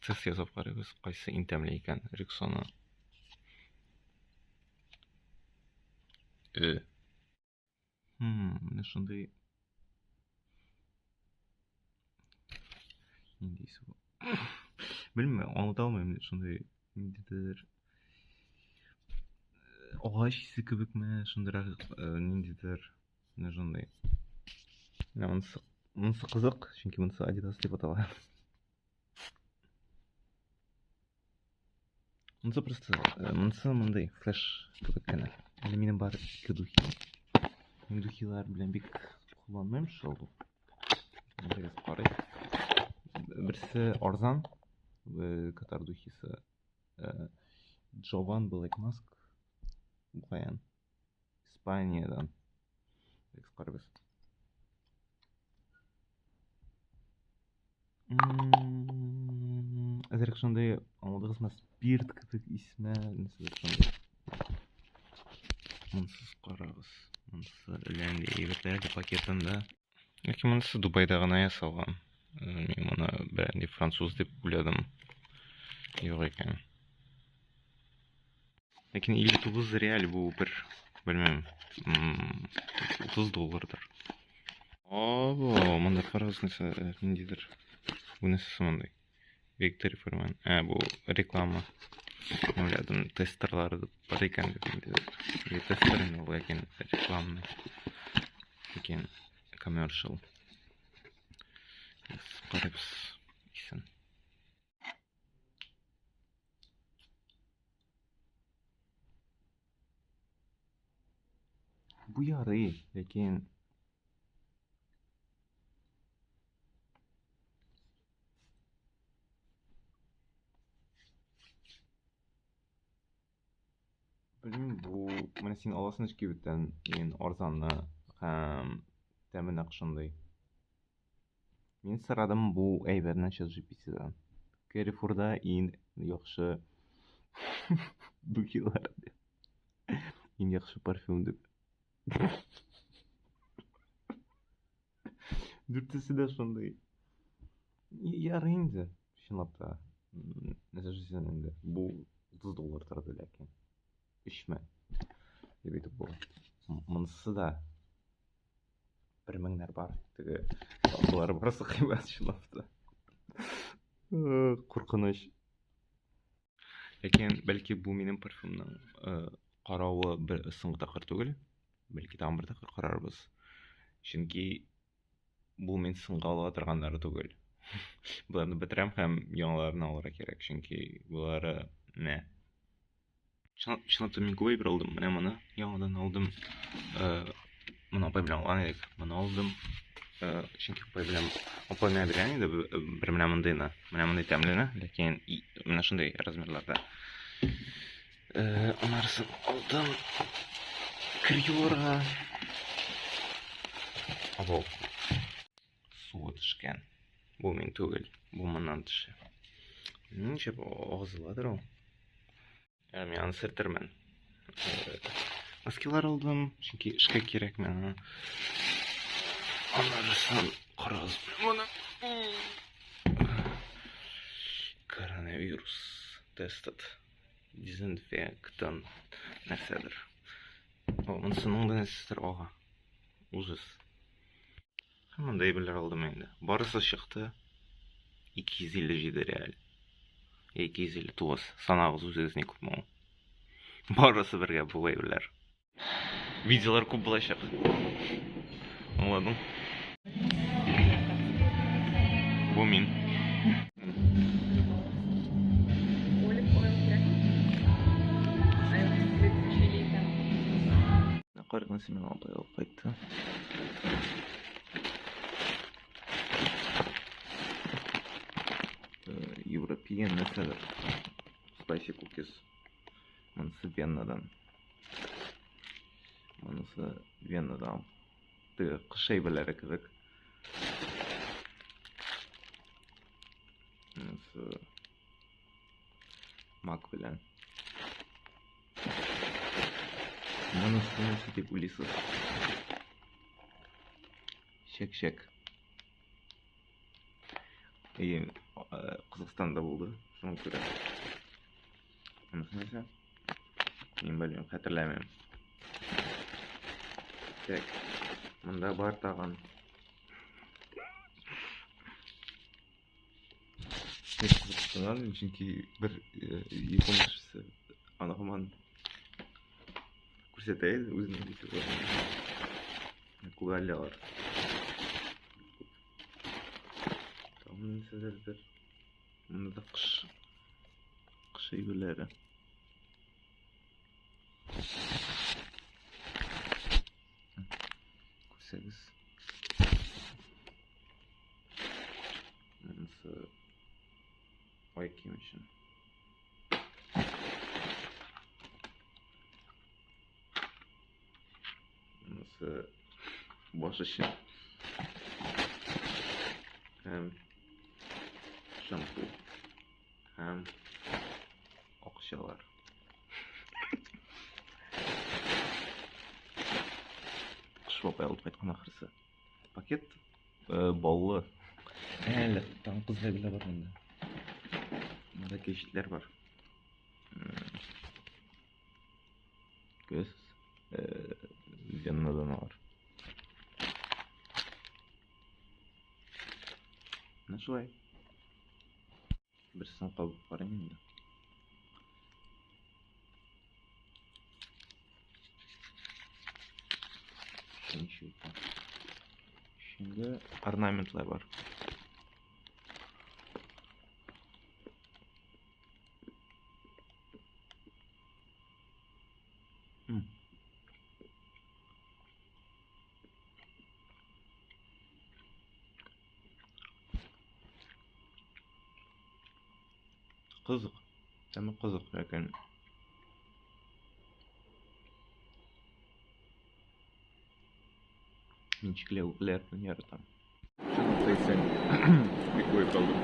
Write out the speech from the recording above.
Тест ясап карыйбыз, кайсы иң тәмле икән, Рексона. Э. Менә шундый нинди исе бу? Белмим, аңлата алмыйм, шундый ниндидер агач исе кебекме, шундыйрак ниндидер менә шундый. Менә монысы, монысы кызык, чөнки монысы Adidas дип атала. Монысы просто, монысы мондый флеш кебек кенә. Әле минем бар ике духи. Мин духилар белән бик кулланмыйм шул. Әйдәгез карыйк. Берсе арзан, Катар духисы. Джован Black Mask. Бу каян? Испаниядән. Әйдәгез карыйбыз. Әзерәк шундый, аңладыгызмы, спирт кебек исмә, нәрсәдер шундый. Монсыз карагыз. Монысы әллә нинди әйберләр дә пакетында. Ләкин монысы Дубайда гына ясалган. Мин моны берәр француз дип уйладым. Юк икән. Ләкин 59 реаль бу бер, белмим, 30 доллардыр. Або, монда карагыз нәрсә, ниндидер. Бу нәрсәсе мондый? Виктори Фурман. Ә, бу реклама. Мин уйладым, тестерлар бар икән дип ниндидер. Или тестер инде ул, ләкин рекламный. Ләкин commercial. Карыйбыз исен. Бу ярый, ләкин белмим, бу менә син аласың кибеттән иң арзанны һәм тәме нәкъ шундый. Мин сорадым бу әйберне ChatGPT-дан. Carrefour-да иң яхшы духилар дип. Иң яхшы парфюм дип. Дүртесе дә шундый. Ярый инде, чынлап та. Нәрсә эшлисең инде? Бу 30 доллар торды ләкин. Өчмә. Дип әйтеп була. Монысы да бер меңнәр бар. Теге болар барысы кыйбат чынлап та. Куркыныч. Ләкин бәлки бу минем парфюмның каравы бер соңгы тапкыр түгел. Бәлки тагын бер тапкыр карарбыз. Чөнки бу мин соңга ала торганнары түгел. Боларны бетерәм һәм яңаларын алырга кирәк, чөнки болары нә. Чынлап та мин күп әйбер алдым. Менә моны яңадан алдым. Моны апай белән алган идек. Моны алдым. Чөнки апай белән апай миңа биргән иде бер менә мондыйны. Менә мондый тәмлене, ләкин менә шундый размерларда. Анарысын алдым. Кер юарга. Абау. Суы төшкән. Бу мин түгел, бу моннан төшә. Ничек агызыладыр ул? Мин аны сөртермен. Носкилар алдым, чөнки эшкә кирәк миңа. Анарысын карагыз моны. Коронавирус тестед. Дезинфектант нәрсәдер. О, монысының да нәрсәдер ага. Ужас. Һәм монда әйберләр алдым инде. Барысы чыкты 257 реаль. 259. Санагыз үзегез ни күпме ул. Барысы бергә бу әйберләр. Видеолар күп булачак. Аңладың? Бу мин. Olive oil кирәкме? Чили икән. Каргын синең апай алып кайтты. European нәрсәдер. Spicy cookies. Монысы Веннадан. Монысы Веннадан. Теге кыш әйберләре кебек. Монысы мак белән. Монысы нәрсә дип уйлыйсыз? Чәк-чәк. Әйе, Казахстанда булды. Шуңа күрә. Монысы нәрсә? Мин белмим, хәтерләмим. Так. Монда бар тагын. Мин кызыксынган, чөнки бер япон кешесе аны һаман күрсәтә иде үзенең видеоларында. Күгәлләр. Тагын нәрсәләрдер. Монда да кыш кыш әйберләре. Күрсәгез. Монысы аяк кием өчен. Монысы баш өчен. Һәм шампунь. Һәм акчалар. Кыш бабай алып кайткан ахрысы. Пакет баллы. Әле тагын кызык әйберләр бар монда. Монда кәҗитләр бар. Күрәсез? Веннадан алар. Менә шулай. Берсен кабып карыйм инде. Ничего. Эчендә орнаментлар бар. Кызык. Тәме кызык, ләкин мин чикләвекләрне яратам. Бик куеп калдым.